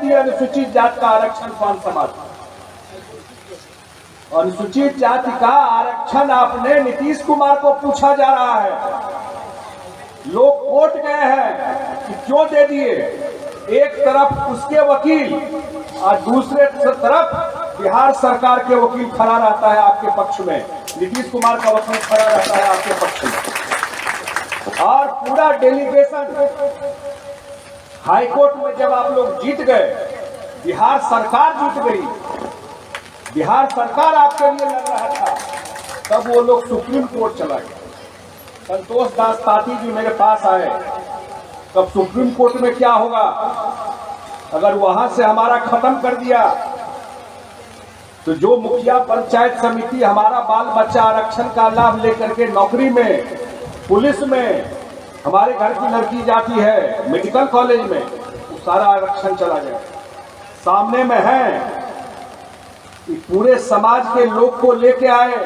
दिए अनुसूचित जात का आरक्षण पान समाज? अनुसूचित जाति का आरक्षण आपने, नीतीश कुमार को पूछा जा रहा है, लोग कोर्ट गए हैं कि क्यों दे दिए। एक तरफ उसके वकील और दूसरे तरफ बिहार सरकार के वकील खड़ा रहता है आपके पक्ष में, नीतीश कुमार का वकील खड़ा रहता है आपके पक्ष में। और पूरा डेलीगेशन हाईकोर्ट में जब आप लोग जीत गए, बिहार सरकार जीत गई, बिहार सरकार आपके लिए लड़ रहा था, तब वो लोग सुप्रीम कोर्ट चला गया। संतोष दास ताती जी मेरे पास आए, तब सुप्रीम कोर्ट में क्या होगा, अगर वहां से हमारा खत्म कर दिया तो जो मुखिया पंचायत समिति हमारा बाल बच्चा आरक्षण का लाभ लेकर के नौकरी में, पुलिस में, हमारे घर की लड़की जाती है मेडिकल कॉलेज में, वो सारा आरक्षण चला जाए। सामने में है कि पूरे समाज के लोग को लेके आए।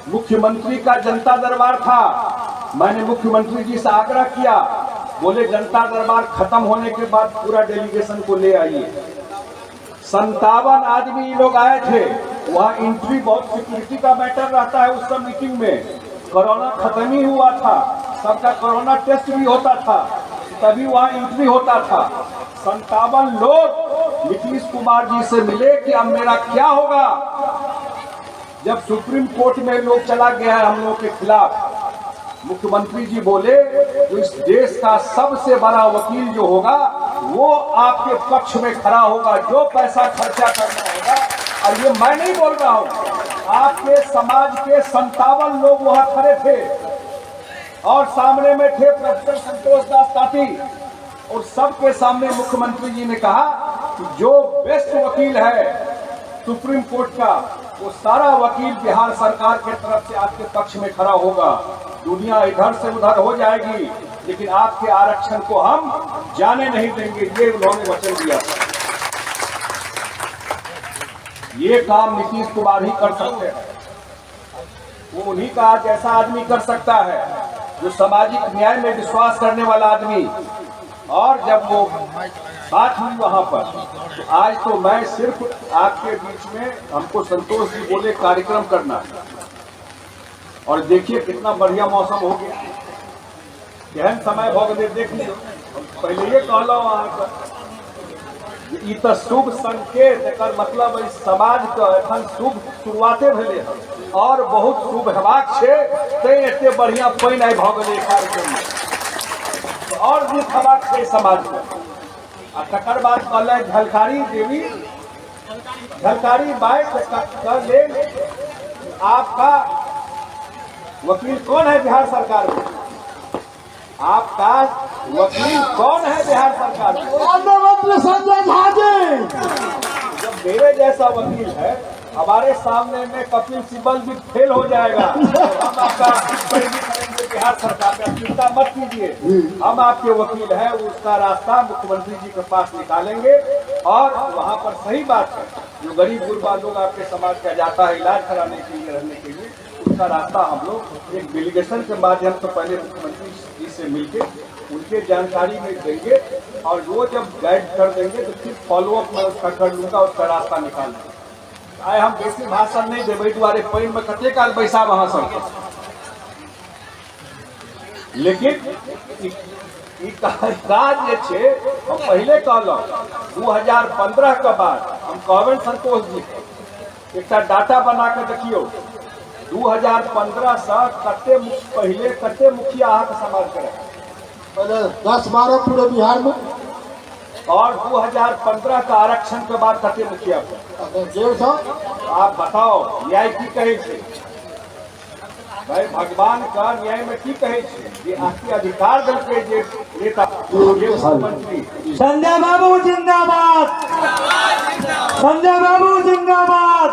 मुख्यमंत्री का जनता दरबार था, मैंने मुख्यमंत्री जी से आग्रह किया, बोले जनता दरबार खत्म होने के बाद पूरा डेलीगेशन को ले आइए। 57 आदमी ये लोग आए थे। वहाँ एंट्री बहुत सिक्योरिटी का मैटर रहता है उस सब मीटिंग में। कोरोना खत्म ही हुआ था, सबका कोरोना टेस्ट भी होता था, तभी वहाँ एंट्री होता था। 57 लोग नीतीश कुमार जी से मिले कि अब मेरा क्या होगा जब सुप्रीम कोर्ट में लोग चला गया है हम लोग के खिलाफ। मुख्यमंत्री जी बोले जो इस देश का सबसे बड़ा वकील जो होगा वो आपके पक्ष में खड़ा होगा, जो पैसा खर्चा करना होगा। और ये मैं नहीं बोल रहा हूं, आपके समाज के 57 लोग वहां खड़े थे और सामने में थे प्रोफेसर संतोष दास ताती, और सबके सामने मुख्यमंत्री जी ने कहा कि जो बेस्ट वकील है सुप्रीम कोर्ट का, वो सारा वकील बिहार सरकार के तरफ से आपके पक्ष में खड़ा होगा। दुनिया इधर से उधर हो जाएगी, लेकिन आपके आरक्षण को हम जाने नहीं देंगे, ये उन्होंने वचन दिया। ये काम नीतीश कुमार ही कर सकते हैं। वो उन्हीं का जैसा आदमी कर सकता है जो सामाजिक न्याय में विश्वास करने वाला आदमी। और जब वो बात हुई वहां पर, तो आज तो मैं सिर्फ आपके बीच में, हमको संतोष जी बोले कार्यक्रम करना है, और देखिए कितना बढ़िया मौसम हो गया, केहन समय भ गेलै देख लियौ। हम पहले कहलहुँ अहाँके, ई तऽ शुभ संकेत, एकर मतलब एहि समाजके एखन शुभ शुरुआते भेलै हन और बहुत शुभ हेबाक छै, तैं एते बढ़िया पानि आइ भऽ गेलै कार्यक्रममे। और नीक हेबाक छै समाजके। आ तकर बाद कहलनि झलकारी देवी, झलकारी बाई के लेल आपका वकील कौन है बिहार सरकार में? आपका वकील कौन है बिहार सरकार में? मंत्री संजय झा जी। जब मेरे जैसा वकील है, हमारे सामने में कपिल सिब्बल भी फेल हो जाएगा, तो हम आपका पैरवी करेंगे बिहार सरकार में। आप चिंता मत कीजिए, हम आपके वकील हैं। उसका रास्ता मुख्यमंत्री जी के पास निकालेंगे। और वहाँ पर सही बात है, जो गरीब गुरबा लोग आपके समाज का जाता है इलाज कराने के लिए, रहने के लिए, उसका रास्ता हम लोग एक डेलीगेशन के माध्यम से पहले मुख्यमंत्री जी से मिलके उनके जानकारी में देंगे और वो जब गाइड कर देंगे तो फिर फॉलोअप मैं उसका कर लूंगा, उसका रास्ता निकाल लूंगा। आइ हम बेसी भाषण नहीं देबै, एहि दुआरे पानिमे कते काल बैसाब अहाँ सबके। लेकिन ई काज जे छै, हम पहिले कहलहुँ, 2015 के बाद हम कहबनि संतोष जी के, एकटा डाटा बना के देखियौ, 2015 से कते पहिले कते मुखिया अहाँके समाज के रहै? पहले 10-12 पूरे बिहार में। और 2015 का आरक्षण के बाद कते मुखिया भेल? 150। आप बताओ, न्याय की कहै छै भाई? भगवान का न्याय में की कहै छै जे आपके अधिकार देलकै जे नेता, जे मुख्यमंत्री। संजय बाबू जिंदाबाद, संजय बाबू जिंदाबाद,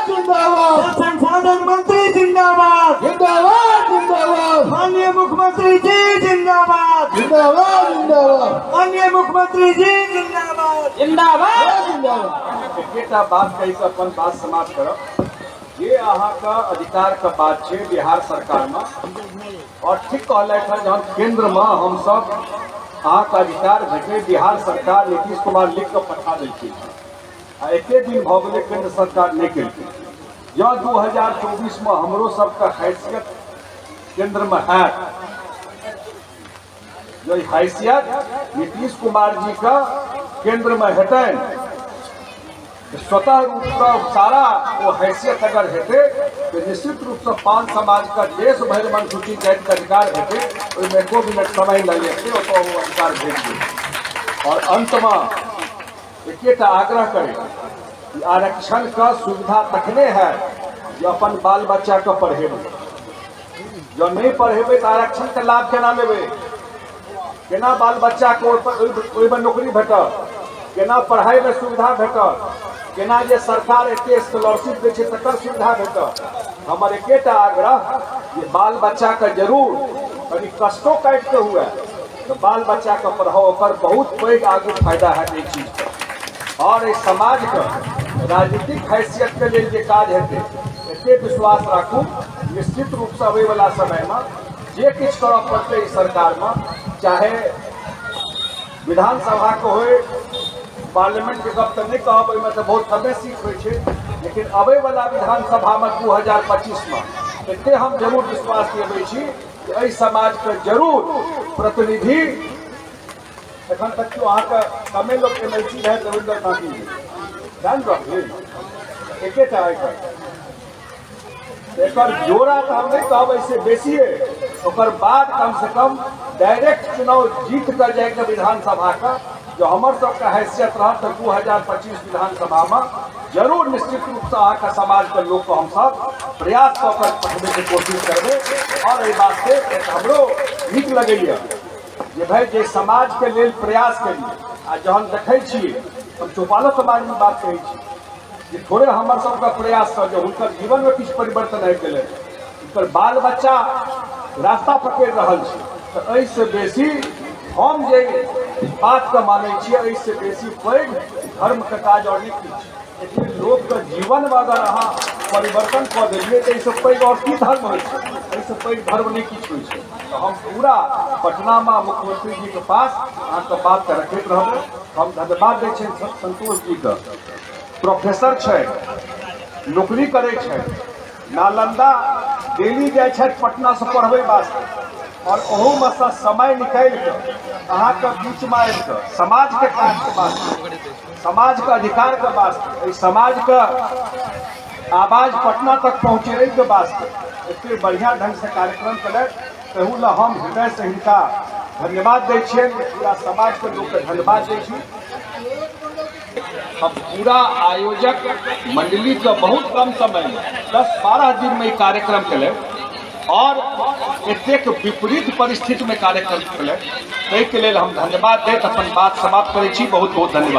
जिंदाबाद। संसाधन मंत्री जिंदाबाद, जिंदाबाद जिंदाबाद। माननीय मुख्यमंत्री जी जिंदाबाद, जिंदाबाद जिंदाबाद। माननीय मुख्यमंत्री जी जिंदाबाद, जिंदाबाद। जिंदाबाद। एकेटा बात कहि कऽ अपन बात समाप्त करब। जे अहाँके अधिकारके बात छै बिहार सरकारमे, और ठीक कहलथि हँ, जहन केन्द्रमे हमसब अहाँके अधिकार भेटै। बिहार सरकार नीतीश कुमार लिख कऽ पठा देलखिन आ एके दिन भऽ गेलै, केंद्र सरकार नहि केलकै। जँ 2024 मे हमरो सबके हैसियत केंद्रमे हैत, जो हैसियत नीतीश कुमार जी का केंद्र में हेतनि, स्वतः रूपसँ सारा ओ हैसियत अगर हेतै तऽ निश्चित रूपसँ पान समाजके देश भरिमे अनुसूचित जातिके अधिकार हेतै। ओहिमे एको मिनट समय नहि लगतै, ओतऽ ओ अधिकार भेट जेतै। आओर अन्तमे एकेटा आग्रह करै कि आरक्षणके सुविधा तखने हैत जे अपन बाल बच्चाके पढ़ेबै। जँ नहि पढ़ेबै तऽ आरक्षणके लाभ केना लेबै? केना बाल बच्चाके ओहिमे नौकरी भेटत? केना पढ़ाइमे सुविधा भेटत? केना जे सरकार एते स्कॉलरशिप दै छै तकर सुविधा भेटत? हमर एकेटा आग्रह जे बाल बच्चाके जरूर कनि कष्टो काटि कऽ हुए तऽ बाल बच्चाके पढ़ाउ, ओकर बहुत पैघ आगू फायदा हैत एहि चीजके। आओर एहि समाजके राजनीतिक हैसियतके लेल जे काज हेतै, एते विश्वास राखू, निश्चित रूपसँ अबैवला समयमे जे किछु करऽ पड़तै ई सरकारमे, चाहे विधानसभाके होय, पार्लियामेंटके गप तऽ नहि कहब, ओहिमे तऽ बहुत कमे सीट होइ छै, लेकिन अबैवला विधानसभामे 2025मे एते हम जरूर विश्वास दियबै छी कि एहि समाजके जरूर प्रतिनिधि। एखन तक केओ अहाँके कमे लोक एम एल सी रहै, रविन्द्र कांति जी जान रहल एकेटा। एकर जोड़ा तऽ हम नहि कहब एहिसँ बेसिए, ओकर बाद कम से कम डायरेक्ट चुनाव जीत कऽ जाइके विधानसभाके जो हमर सबके हैसियत रहत तऽ 2025 विधानसभामे जरूर निश्चित रूपसँ अहाँके समाजके लोकके हमसब प्रयास कऽ कऽ पठबैके कोशिश करबै। आओर एहि बातके हमरो नीक लगैए जे भाइ जे समाजके लेल प्रयास करियै। आ जहन देखै छियै, हम चौपालो समाजमे बात कहै छी जे थोड़े हमर सबके प्रयाससँ जे हुनकर जीवनमे किछु परिवर्तन आबि गेलै, हुनकर बाल बच्चा रास्ता पकड़ि रहल छै, तऽ एहिसँ बेसी हम जे बातके मानै छियै, एहिसँ बेसी पैघ धर्मके काज आओर नहि किछु छै। एते लोकके जीवनमे अगर अहाँ परिवर्तन कऽ देलियै तऽ एहिसँ पैघ आओर की धर्म होइ छै? एहिसँ पैघ धर्म नहि किछु होइ छै। तऽ हम पूरा पटनामे मुख्यमंत्री जीके पास अहाँके बातके रखैत रहबै। हम धन्यवाद दै छियनि संतोष जीके, प्रोफेसर छै, नौकरी करै छै नालंदा, डेली जाइ छथि पटनासँ पढ़बै वास्ते, आओर ओहूमे सँ समय निकालि कऽ अहाँके बीचमे आबि कऽ समाजके काजके वास्ते, समाजके अधिकारके वास्ते, एहि समाजके आवाज पटना तक पहुँचेबैके वास्ते एते बढ़िआँ ढङ्गसँ कार्यक्रम केलथि, ताहू लए हम हृदयसँ हिनका धन्यवाद दै छियनि। पूरा समाजके लोकके धन्यवाद दै छी। हम पूरा आयोजक मंडली के बहुत कम समय में 10-12 दिन में ई कार्यक्रम केलनि और एतेक विपरीत परिस्थिति में कार्यक्रम केलनि, ताहिके लेल हम धन्यवाद दैत अपन बात समाप्त करै छी। बहुत बहुत धन्यवाद।